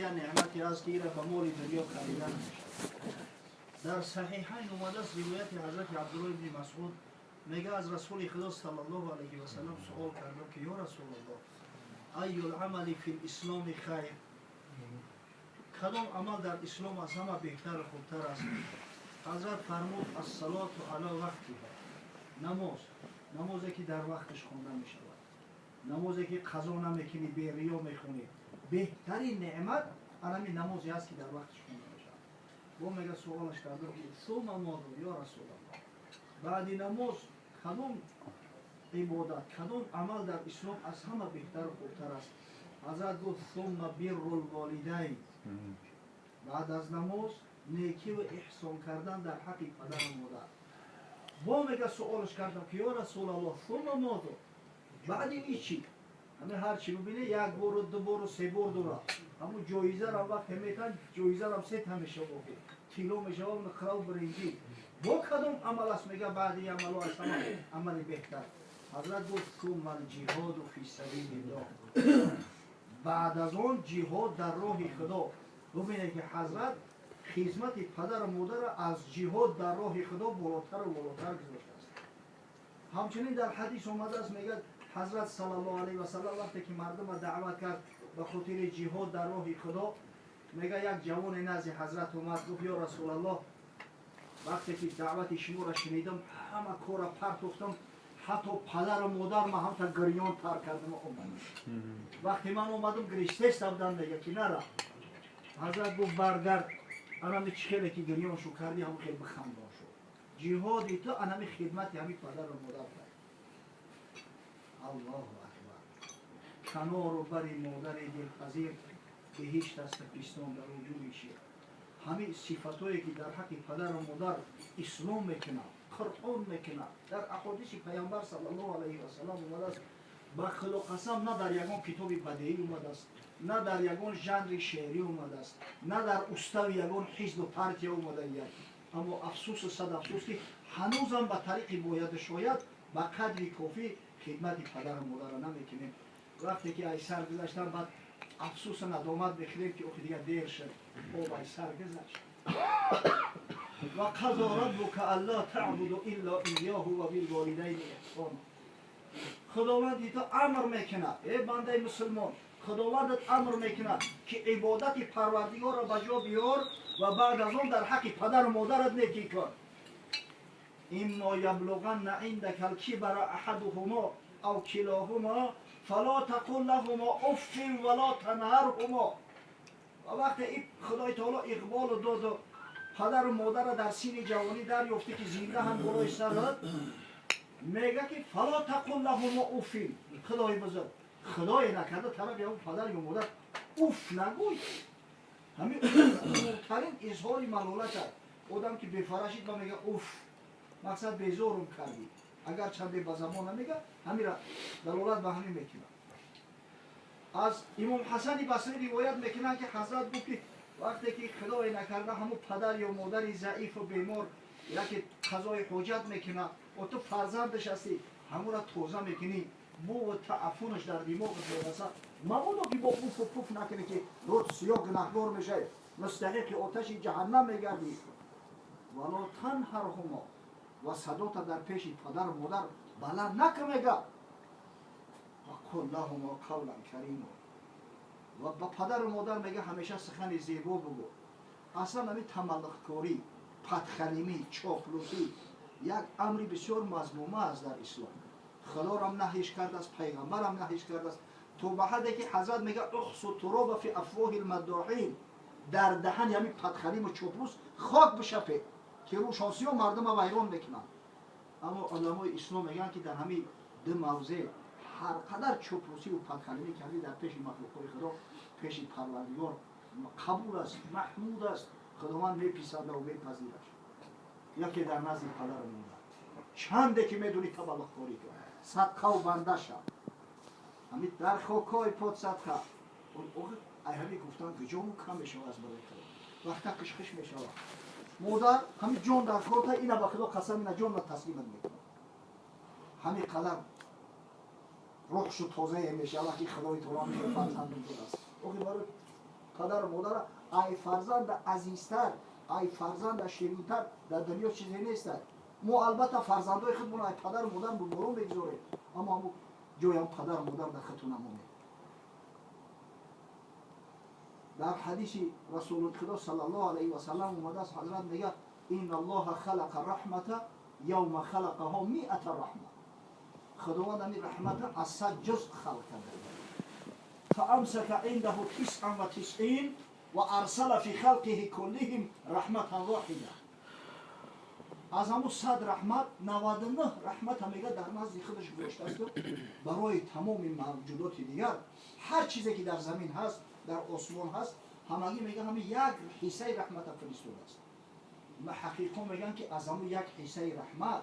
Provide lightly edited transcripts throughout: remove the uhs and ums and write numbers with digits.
як неъмате аст, ки ира ба моли дунё харида намешавад. Дар Саҳиҳайн омадааст ривояти ҳазрати Абдулло ибни Масъуд, мега: аз Расули Худо саллаллоҳу алайҳи васалам суол кардам, ки: «Ё Расулаллоҳ, أي العمل في الإسلام خير?» Кадом амал дар ислом аз ҳама беҳтару хубтар аст? Ҳазрат фармуд: الصلاة على وقتها. Намоз, намозе ки дар вақташ хонда мешавад, намозе ки қазо намекунӣ, бериё мехонӣ. Беҳтарин неъмат анами намозе аст, ки дар вақташ хонда мешавад. Бо мега, суолаш кардам, ки: ثم ماذا، ё Расулаллоҳ? Баъди намоз кадом ибодат, кадом амал дар ислом аз ҳама беҳтару хубтар аст? Ҳазрат гуфт: ثم بر الوالدين. Баъд аз намоз некиву эҳсон кардан дар ҳаққи падару модар. Бо мега, суолаш кардам, ки: «Ё Расулаллоҳ, ثم ماذا?» Баъди и чӣ? Ҳаме ҳар чӣ бибине, як бору, ду бору, се бор дора. Ҳамун ҷоизарам вақте метан, ҷоизарам се та мешава, тилло мешава, нуқраву биринҷӣ. Бо кадом амал аст, мега, баъди амало аз ҳама амали беҳтар? Ҳазрат гуфт: ثم الجهاد في سبيل الله. Баъд аз он ҷиҳод дар роҳи Худо. Бубинед, ки ҳазрат хизмати падару модарро аз ҷиҳод дар роҳи Худо болотару болотар гузоштааст. Ҳамчунин дар ҳадис омадааст, мегӯяд ҳазрат саллаллоҳу алайҳи васалам, вақте ки мардумро даъват кард ба хотири ҷиҳод дар роҳи Худо, мега, як ҷавоне назди ҳазрат омад, гуфт: «Ё Расулаллоҳ, вақте ки даъвати шуморо шунидам, ҳама корро партофтам, ҳатто падару модарма ҳамта гирён тарк кардам, омадам. Вақте ман омадам, гириштеста будам, мега, ки нара». Ҳазрат гуфт: «Баргард, анами чӣ хеле ки гирён шу кардӣ, ҳамон хел бихандон шу. Ҷиҳоди ту анами хидмати ҳами падару модар кард». Аллоҳу акбар! Канору бари модари дилпазир биҳишт аст, пистон дар вуҷуди шир. Ҳамин сифатое ки дар ҳаққи падару модар ислом мекунад, Қуръон мекунад, дар аҳодиси Паямбар саллаллоҳу алайҳи васалам омадааст, ба Худо қасам, на дар ягон китоби бадеӣ омадааст, на дар ягон жанри шеърӣ омадааст, на дар устави ягон ҳизбу партия омада як. Аммо афсусу сад афсус, ки ҳанӯзам ба тариқи бояду шояд, ба қадри кофӣ хидмати падару модарро намекунем. Вақте ки ай сар гузаштан, баъд афсусу надомат мехӯрем, ки охи, дигар дер шуд, об ай сар гузашт. وقضى ربك ألا تعبدوا إلا إياه وبالوالدين إحسانا. Худованди ту амр мекунад, э бандаи мусулмон, Худовандат амр мекунад, ки ибодати Парвардигорро ба ҷо биёр ва баъд аз он дар ҳаққи падару модарат некӣ кун. إما يبلغن عندك الكبر أحدهما أو كلاهما فلا تقل لهما أف ولا تنهرهما. Ва вақте Худои таоло иқболу доду, падару модарро дар синни ҷавонӣ дарёфтӣ, ки зинда ҳам болои сарат, мега, ки فلا تقل لهما أف. Худои бузург, Худое накарда, тараф ё падар ё модар уф нагӯй. Ҳамин умумтарин изҳори малолат аст. Одам ки бефарашид ба мега уф, мақсад безорум кардӣ. Агар чанде ба забон намега, ҳамира далолат ба ҳамин мекунад. Аз Имом Ҳасани Басрӣ ривоят мекунанд, ки ҳазрат гуфт, ки вақте ки, Худое накарда, ҳамун падар ё модари заифу бемор яке қазои ҳоҷат мекунад ва ту фарзандаш ҳастӣ, ҳамура тоза мекунӣ, буву тааффунаш дар димоғат мерасад, мабодо ки бо уфу пуф накунӣ, ки рӯз сиёҳ гунаҳгор мешавӣ, мустаҳиқи оташи ҷаҳаннам мегардӣ. ولا تنهرهما. Ва садота дар пеши падару модар баланд нака, мега. وقل لهما قولا كريما. Ва ба падару модар, мега, ҳамеша сухани зебо бугӯ. Аслан ҳамин тамаллуқкорӣ, падхалимӣ, чоплусӣ як амри бисёр мазмума аст дар ислом. Худорам наҳиш кардааст, пайғамбарам наҳиш кардааст, то ба ҳадде ки ҳазрат мега: احثوا التراب في أفواه المداحين. Дар даҳани ҳамин падхалиму чоплус хок бишапед, ки рӯшонсиё мардума вайрон мекунанд. Аммо уламои ислом мегӯянд, ки дар ҳамин ду мавзеъ ҳар қадар чоплусиву падхалимӣ кардӣ дар пеши махлуқҳои Худо, пеши Парвардигор қабул аст, маҳмуд аст, Худованд меписандаву мепазираш. Яке дар назди падару модар чанде ки медонӣ табаллуқкорӣ кун, садқаву банда шав, ҳамин дар хокҳои под садқа. Ай ҳамин гуфтан куҷому кам мешава аз барои Худо, вақта қишқиш мешава. Модар ҳамин ҷон дар корта, ина ба Худо қасам, ина ҷонна таслимат мекунад. Ҳамин қадар рӯҳшу тозае мешава, ки Худои таоло мега фарзандум будааст. Охи, барои Падару модара ай фарзанда азизтар, ай фарзанда ширинтар дар дунё чизе нест. Мо албатта фарзандои худмон ай падару модар буборо мегузорем, аммо ҳамун ҷоям падару модар дар худтон намонед. Дар ҳадиси Расули Худо саллаллоҳу алайҳи васаллам омадааст, ҳазрат мегӯяд: инна Аллоҳа халақа раҳмата явма халақаҳо миата раҳма. Худованд ҳамин раҳмата аз 100 ҷузъ халқ карда. Фаамсака индаҳу тисъан ва тисъин ва арсала фи халқиҳи куллиҳим раҳматан воҳида. Аз ҳамун 100 раҳмат 99 раҳмата мега дар назди худаш гузоштааст барои тамоми мавҷудоти дигар. Ҳар чизе ки дар замин ҳаст, дар осмон ҳаст, ҳамагӣ мега ҳамин як ҳиссаи раҳмата фиристодааст. Муҳаққиқон мегӯянд, ки аз ҳамун як ҳиссаи раҳмат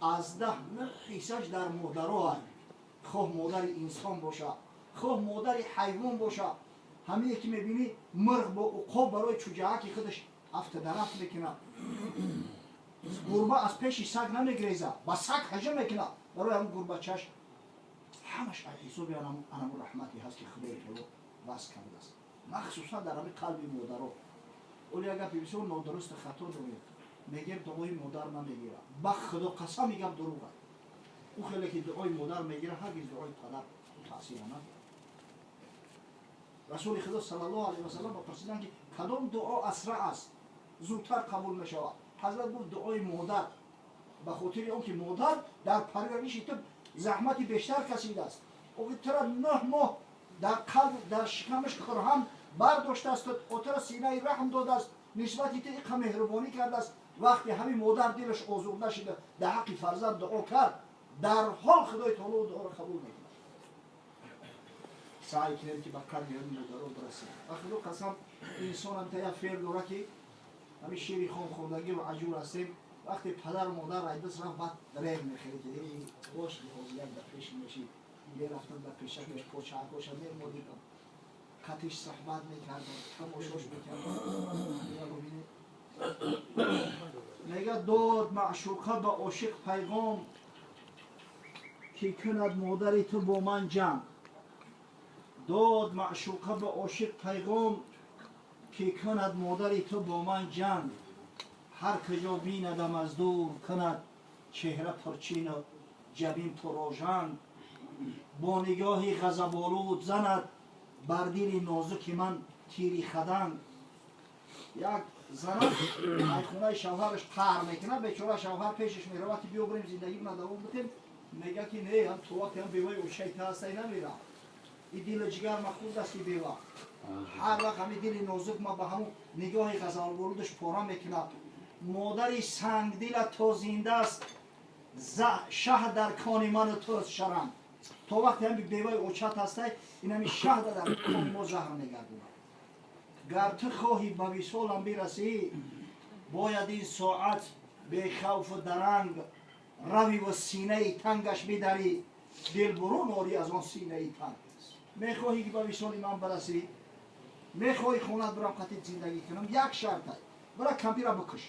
аз 10 ҳиссаш дар модаро аст. Хоҳ модари инсон бошад, хоҳ модари ҳайвон бошад. Ҳамине ки мебинӣ, мирғ бо уқоб барои чуҷааки худаш афтадарафт мекунад, гурба аз пеши саг намегрезад, ба саг ҳаҷа мекунад барои ҳамун гурбачаш. Ҳамаш аз ҳисоби анамун раҳмате ҳаст, ки Худои таоло васл кардааст, махсусан дар ҳамин қалби модаро. Оли як гапи бисёр нодурусту хато дорем, мегем дуои модар намегирад. Ба Худо қасам, ин гап дурӯғ аст. Ӯ хеле ки дуои модар мегирад, ҳаргиз дуои падар таъсира надорад. Расули Худо саллаллоҳу алайҳи васаллам пурсиданд, ки кадом дуо асра аст, зудтар қабул мешавад? Ҳазрат гуфт: дуои модар, ба хотири он ки модар дар парвариши ту заҳмати бештар кашидааст. Ӯ тура 9 моҳ дар қалб, дар шикамаш курҳан бардоштааст, тура синаи раҳм додааст, нисбати ту иқа меҳрубонӣ кардааст. Вақте ҳамин модар дилаш озурда шида дар ҳаққи фарзанд дуо кард, дар ҳол Худои таоло дуоро қабул мекунад. Саъй кунем, ки ба қадри ҳамин модаро бирасем. Ба Худо қасам, инсонам та як феъл дора, ки ҳамин шири хом хӯрдагӣ ва аҷур ҳастем. Вақте падару модар айдас рафт, баъд рем мехӯред, ки бош, ҳозир як дар пеши мешид, мерафтам дар пешакаш, почаакоша мемодидам, қатиш суҳбат мекардам, тамошош мекардам. Мега: дод маъшуқа ба ошиқ пайғом, ки кунад модари ту бо ман ҷанг. Дод маъшуқа ба ошиқ пайғом, ки кунад модари ту бо ман ҷанг. Ҳар куҷо бинадам аз дур, кунад чеҳра пурчину ҷабин пурожанг. Бо нигоҳи ғазаболуд занад бар дили нозуки ман тири хаданг. Як зана айхонаи шавҳараш қаҳр мекунад. Бечора шавҳар пешаш меравад, ки биё, бирем, зиндагимона давом битем. Мега, ки не, ҳам то вақте ҳам беваи очаи та ҳастай, намерам. И дилу ҷигар ма хурд аст, ки бева ҳар вақт ҳамин дили нозук ма ба ҳамун нигоҳи ғазаболудаш пора мекунад. Модари сангдила то зиндааст, шаҳ дар кони ману туст шаранг. То вақте ҳами беваи очат ҳастай, инами шаҳда дар кони мо заҳр мегардонад. Гар ту хоҳӣ ба висолам бирасӣ, бояд ин соат бехавфу даранг равиву синаи тангаш бидарӣ, дил бурун орӣ аз он синаи танг. Мехоҳӣ, ки ба висоли ман барасӣ, мехоҳӣ хонат бирам, қатит зиндагӣ кунам, як шартай: бира, кампира бикуш,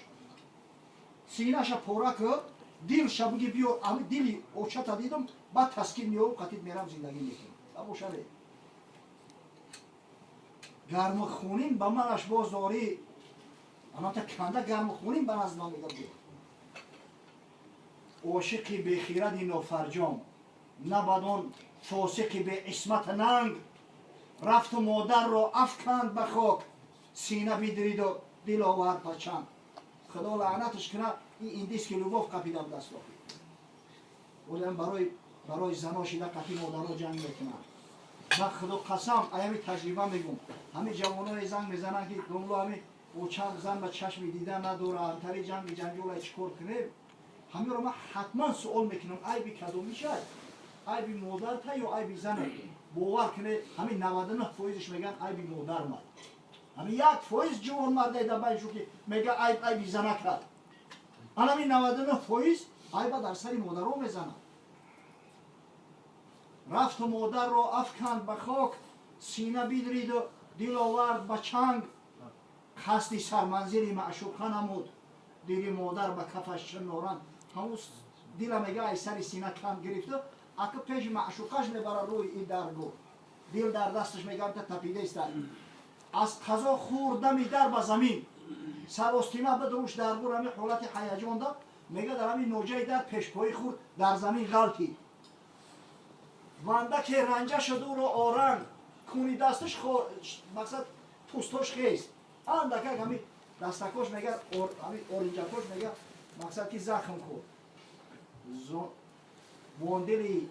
синаша пора кӯ, дилша буги биё. Ами дили очата дидам, баъд таскин меёб, қатит мерам, зиндагӣ мекунам. Тамошаве гарму хунин ба манаш боз дорӣ, аната канда гарму хунин ба назди ман мега биё. Ошиқи бехиради нофарҷом, набадон фосиқи беисмат нанг. Рафту модарро афканд ба хок, сина бидриду дил овард ба чанг. Худо лаънаташ кунад, ин индийский любовь қапидам дастохи. Олиам барои зано шида қати модаро ҷанг мекунанд. Ба Худо қасам, аями таҷриба мегум. Ҳами ҷавононе занг мезананд, ки домло, ҳами очам зан ба чашми дида надорад, тари ҷанги ҷанҷола, чӣ кор кунем? Ҳамиро ман ҳатман суол мекунам: айби кадомишай, айби модарта ё айби занат? Бовар кунед, ҳамин 99 фоизш мегӯянд, айби модар мад. Ҳамин 1 фоиз ҷавонмарде дар байншу, ки мега, айб айби зана кард. Анами 99 фоиз айба дар сари модаро мезанад. Рафту модарро афканд ба хок, сина бидриду дил овард ба чанг. Қасди сарманзили маъшуқа намуд, дили модар ба кафаш чуноранд. Ҳамун дила, мега, ай сари сина кам гирифту, ака пеши маъшуқаш мебара, рӯи и даргоҳ дил дар дасташ, мегам, та тапидаиста. Аз қазо хӯрдами дар ба замин саростима бидруш дар бур ҳами ҳолати ҳаяҷон да мега дар ҳамин ноҷаи дар пешпои хурд дар замин ғалтид. Вандаке ранҷа шуд ӯро оранг куни дасташ мақсад пӯстош хест андакак ҳами дастакош мега ҳами оринҷакош мега мақсад ки захм хӯрд. Вондили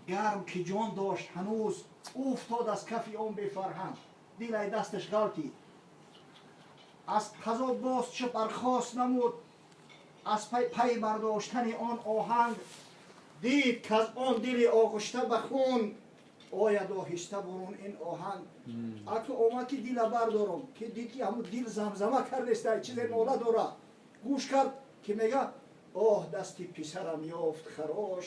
гарм ки ҷон дошт ҳанӯз уфтод аз кафи он бефарҳанг дилай дасташ ғалтид. Аз қазо боз чӣ бархост намуд аз пай бардоштани он оҳанг дид каз он дили оғушта ба хун ояд оҳиста бурун ин оҳанг. Аку омад ки дила бардорам ки дид ки ҳамун дил замзама кардеста чизе нола дора гӯш кард ки мега оҳ дасти писарам ёфт харош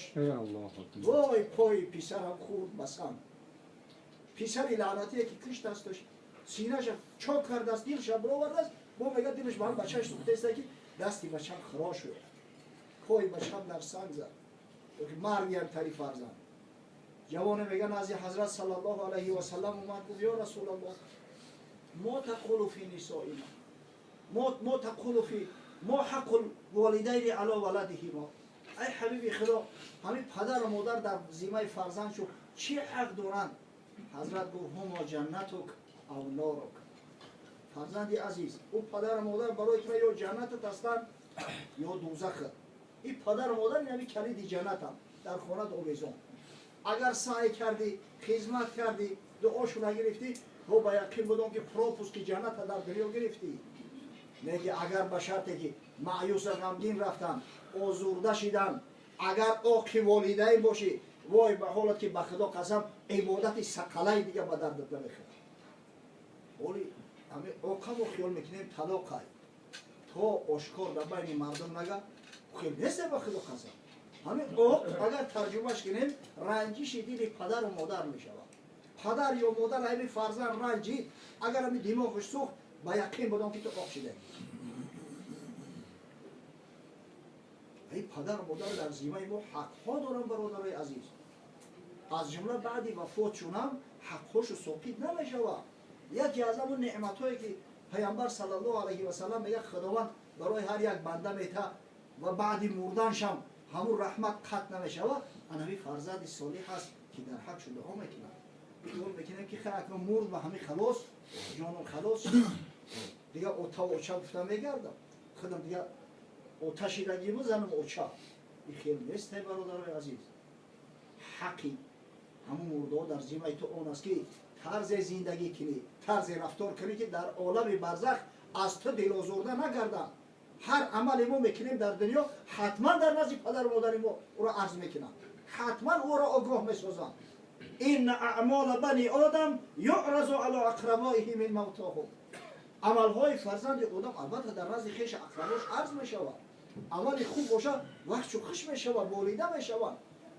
вой пои писарам хурд ба санг. Писари лаънатие ки кишт дасташ синаша чок кардааст дилша бировардааст бо мега дилаш ба ҳам бачааш сӯхтаеста ки дасти бачам хирош шуд пои бачам дар санг зад маргиам тари фарзанд. Ҷавоне мега назди ҳазрат саллаллоҳу алайҳи васаллам омад гуфт ё расулаллоҳ мо тақулу фи нисоина мо тақулу фи мо ҳаққу волидайни ало валадиҳимо. Ай ҳабиби худо ҳамин падару модар дар зимаи фарзанд шуд чӣ ҳақ доранд? Ҳазрат гуфт ҳумо ҷаннатук ав норук. Фарзанди азиз ӯ падару модар барои тура ё ҷаннатат ҳастанд ё дӯзахат. Ин падару модар ҳами калиди ҷаннатам дар хонат овезон. Агар саъй кардӣ хизмат кардӣ дуошо нагирифтӣ то ба яқин будон ки пропуски ҷанната дар дунё гирифтӣ. Неки агар ба шарте ки маъюса ғамгин рафтан озурда шидан агар оқи волидайн бошӣ вой ба ҳолат ки ба худо қасам ибодати сақалаи дига ба дардат намехӯрад. Оли ҳами оқамо хиёл мекунем талоқай то ошкор дар байни мардум нага хел нест ба худо қасам. Ҳамин оқ агар тарҷумаш кунем ранҷиши дили падару модар мешавад. Падар ё модар ҳами фарзанд ранҷид агар ҳами димоғаш сӯхт ба яқин будам ки ту оқ шидаӣ. Ай падару модар дар зимаи мо ҳақҳо доранд бародарои азиз. Аз ҷумла баъди вафот шунам ҳақҳошу соқит намешавад. Яке аз ҳамон неъматҳое ки паямбар саллаллоҳу алайҳи васаллам мегӯяд худованд барои ҳар як банда мета ва баъди мурданшам ҳамун раҳмат қатъ намешавад анави фарзанди солиҳ аст ки дар ҳақшу дуо мекунад. Дуо мекунем ки хай акнун мурд ва ҳамин халос ҷоном халос дига ота оча гуфта мегардам худам дига ота шидагиму занам оча. Ин хел нест ай бародарои азиз. Ҳаққи ҳамун мурдаҳо дар зимаи ту он аст ки тарзе зиндагӣ кунӣ тарзе рафтор кунӣ ки дар олами барзах аз ту дилозурда нагарданд. Ҳар амале мо мекунем дар дунё ҳатман дар назди падару модари мо ӯро арз мекунанд ҳатман ӯро огоҳ месозанд. Инна аъмола бани одам юъразу ало ақрабоиҳи мин мавтоҳум. Амалҳои фарзанди одам албатта дар назди хеша ақрабош арз мешавад. Амали хуб бошад вақтчу хуш мешавад болида мешавад.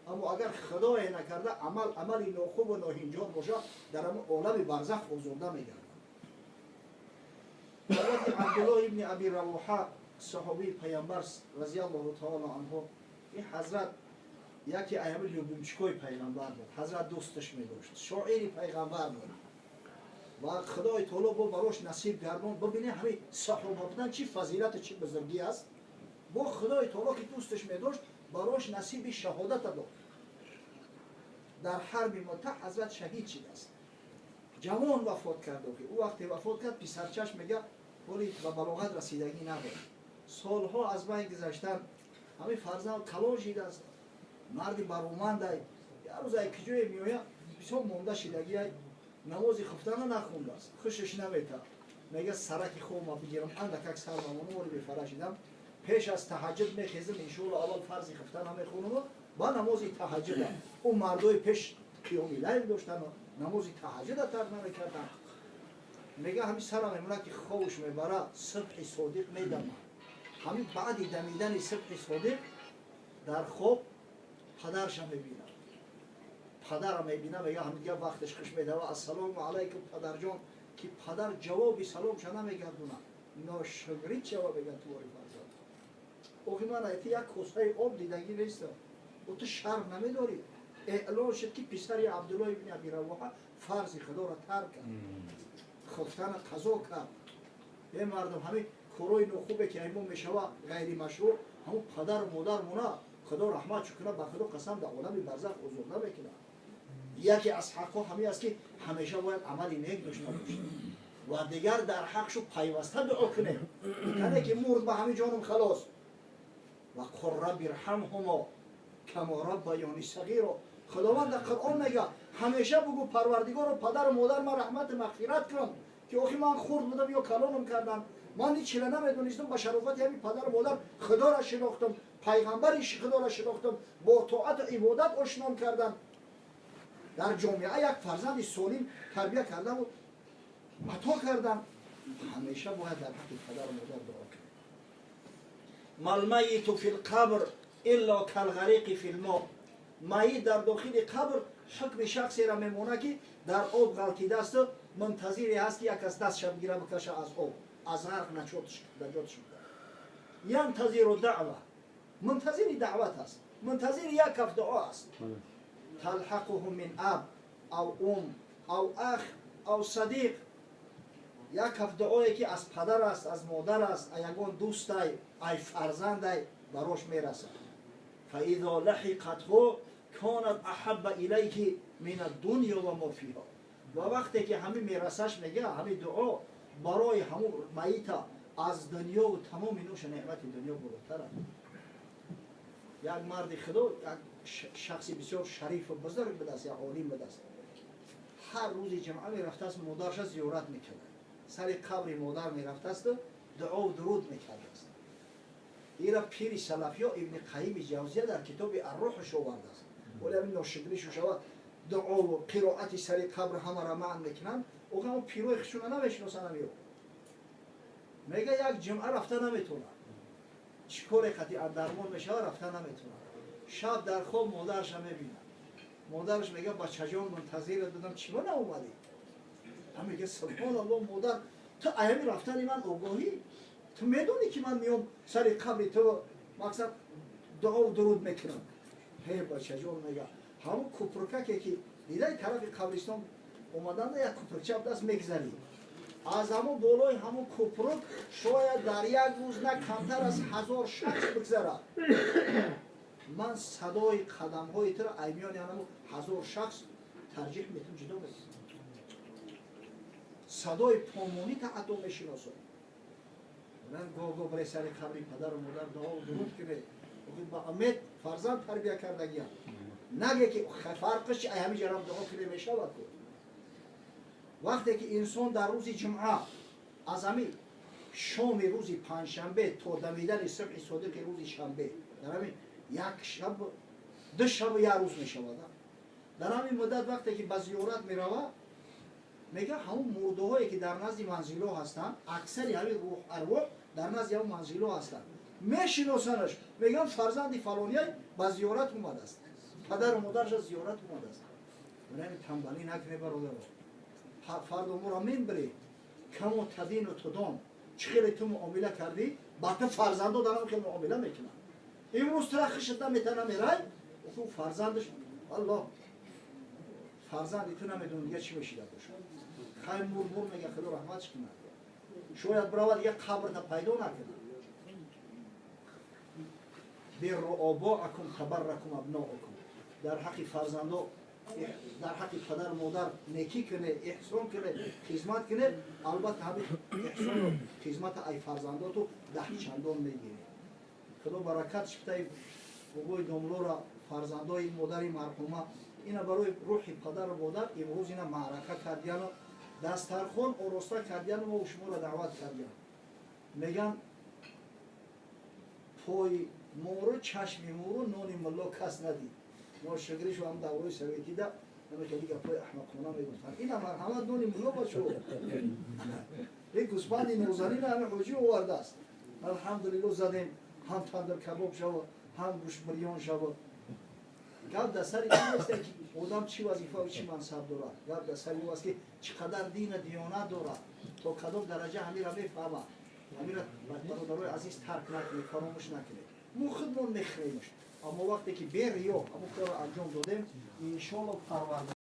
Аммо агар худое накарда амал амали нохубу ноҳинҷор бошад дар ҳамон олами барзах озурда мегардад. Ҳазрати Абдуллоҳ ибни Аби Равоҳа саҳобии паямбар разиаллоҳу таала анҳу ин ҳазрат яке аз ҳамин любимчикҳои пайғамбар буд. Ҳазрат дӯсташ медошт шоири пайғамбар буд ва худои таоло бо барош насиб гардон. Бибине ҳамин саҳоба будан чӣ фазилату чӣ бузургӣ аст. Бо худои таоло ки дӯсташ медошт барош насиби шаҳодата дод. Дар ҳарби Мута ҳазрат шаҳид шидааст. Ҷавон вафот кард. Ӯ вақте вафот кард писарчаш мега ҳоли ба балоғат расидагӣ набуд. Солҳо аз байн гузаштан ҳамин фарзанд калон шидааст марди баромандай як рӯз ай киҷое меояд бисёр монда шидагиай намози хуфтана нахондааст хушаш намета мега сараки хобма бигирам андакак сар мамонам оли бефара шидам пеш аз таҳаҷҷуд мехезам иншоалло аввал фарзи хуфтана мехонам ба намози таҳаҷҷуда. Ӯ мардои пеш қиёми лайл доштану намози таҳаҷҷуда тарк намекарданд. Мега ҳамин сара мемонад ки хобуш мебара субҳи содиқ медамад. Ҳамин баъди дамидани субҳи содиқ дар хоб падарша мебинад. Падара мебина мега ҳамин дига вақташ хуш медава ассалому алайкум падарҷон ки падар ҷавоби саломша намегардонад. Ношукрӣ чава мега тувори фарзанд. Охи ман айти як косаи об дидагӣ нестам. Ӯ ту шарм намедорӣ. Эълон шуд ки писари Абдуллоҳ ибни Аби Равоҳа фарзи худоро тарк кард. Хуфтана қазо кард. Е мардум, ҳамин корои нохубе ки мо мешава, ғайримашрӯъ, ҳамун падару модармона Худо раҳмат кунад, ба Худо қасам, дар олами барзах озод намекунад. Яке аз ҳақҳо ҳамин аст, ки ҳамеша бояд амали нек дошта бошем ва дигар дар ҳақшу пайваста дуо кунем, кане ки мурд, ба ҳамин ҷонум халос. وقل رب ارحمهما كما ربياني صغيرا. Худованд дар Қуръон мега: ҳамеша бугу, Парвардигоро, падару модар ман раҳмат мағфират кун, ки охи ман хурд будам ё калонам кардам, ман ҳечира намедонистам, ба шарофати ҳамин падару модар Худоро шинохтам, пайғамбари Худоро шинохтам, бо тоату ибодат ошном кардам, дар ҷомеа як фарзанди солим тарбия кардаму ато кардам. Ҳамеша бояд дар ҳаққи падару модар дуо кунем. ما الميت في القبر إلا كالغريق في الماء. Майит дар дохили қабр ҳукми шахсеро мемонад, ки дар об ғалтидасту мунтазире ҳаст, ки як аз дастша бигира, бикаша аз об, аз ғарқ наҷотш кунад. ينتظر دعوة, мунтазири даъват аст, мунтазири як каф дуо аст. تلحقه من أب أو أم أو أخ أو صديق. Як каф дуое, ки аз падар аст, аз модар аст, ягон дӯстай, ай фарзандай, барош мерасад. فإذا لحقته كانت أحب إليه من الدنيا وما فيها. Ва вақте ки ҳамин мерасаш, мега, ҳамин дуо барои ҳамун майита аз дунёву тамоми нӯша неъмати дунё болотар аст. Як марди Худо, як шахси бисёр шарифу бузург будааст, як олим будааст. Ҳар рӯзи ҷумъа мерафтааст, модарша зиёрат мекард, сари қабри модар мерафтаасту дуову дуруд мекардааст. Ира пири салафиё Ибни Қайими Ҷавзия дар китоби Аррӯҳш овардааст. Оли ҳамин ношукришу шавад, дуову қироати сари қабр ҳамаро маън мекунанд, охи пирои хишуна намешиносанд. Ҳамиё мега, як ҷумъа рафта наметонад, чӣ коре қати андармон мешавад, рафта наметонад. Шаб дар хоб модараша мебинад. Модараш мега: «Бачаҷон, мунтазират будам, чима наомадӣ?» Ҳа, мега: «Субҳоналлоҳ, модар, ту аями рафтани ман огоҳӣ? Ту медонӣ, ки ман меом сари қабри ту, мақсад, дуову дуруд мекунам?» «Ҳе, бачаҷон», мега, «ҳамун купрукаке, ки дидаи, тарафи қабристон омаданда як купрукча даст мегзарӣ, аз ҳамун болои ҳамун купрук шояд дар як рӯз на камтар аз 1000 шахс бигзарад. Ман садои қадамҳои туро ай миёни ҳамун 1000 шахс тарҷиҳ метум, ҷудо мекунам. Садои помонӣ та ҳатто мешиносам». Гоҳ-гоҳ барои сари қабри падару модар дуову дуруд кунед. Ба умед фарзанд тарбия кардагиям. Наге, ки фарқиш чи, ай ҳамин ҷарам дуо кунед, мешавад ку. Вақте ки инсон дар рӯзи ҷумъа аз ҳамин шоми рӯзи панҷшанбе то дамидани субҳи содиқи рӯзи шанбе, дар ҳамин як шаб, ду шабу як рӯз мешавад, дар ҳамин муддат вақте ки ба зиёрат меравад, мега, ҳамун мурдаҳое, ки дар назди манзилҳо ҳастанд, аксари ҳамин рӯҳ, арвоҳ дар назди ҳамун манзилҳо ҳастанд, мешиносанаш, мегӯянд: «Фарзанди фалония ба зиёрат омадааст, падару модарша зиёрат омадааст». Барои тамбалӣ накунед, бародаро. Фардо моро мебирӣ. كما تدين تدان. Чӣ хеле ту муомила кардӣ, ба ту фарзандо дарам хел муомила мекунанд. Имрӯз тура хишат наметана, мерай, фарзандаш, аллоҳ, фарзанди ту намедонӣ дига чӣ мешида бошад. Хай, мур, мур, мега, Худо раҳматш кунад, шояд биравад, дига қабрта пайдо накунад. بروا آباءكم تبركم أبناؤكم. Дар ҳаққи фарзандо, дар ҳаққи падару модар некӣ кунед, эҳсон кунед, хизмат кунед. Албатта, ҳамин эҳсону хизмата ай фарзандоту даҳчандон мегиред. Худо баракат шифтаи бобои домлора, фарзандои модари марҳума. Ина барои рӯҳи падару модар имрӯз ина маърака кардияну дастархон ороста кардияну мо шуморо даъват кардиям. Меган, пои мору, чашми мору, нони мулло кас надид. Ношукришу ҳам даврои советида ҳама хеле гапҳои аҳмақона мегуфтанд. Ина марҳамат, нони мулло, бачо. Ин гӯсфанди нозанина ҳами ҳоҷӣ овардааст. Алҳамдулилло, задем, ҳам тандир кабоб шава, ҳам гӯшт бирён шава. Гап дар сари ин нест, ки одам чӣ вазифа, чӣ мансаб дорад. Гап дар сари ӯ аст, ки чӣ қадар дина диёнат дорад, то кадом дараҷа ҳамира мефаҳмад. Ҳамира, бародарои азиз, тарк накунед, фаромӯш накунед. Мо худмон мехӯремаш, аммо вақте ки бериё ҳамон корро анҷом додем, иншоалло, Парвардигор.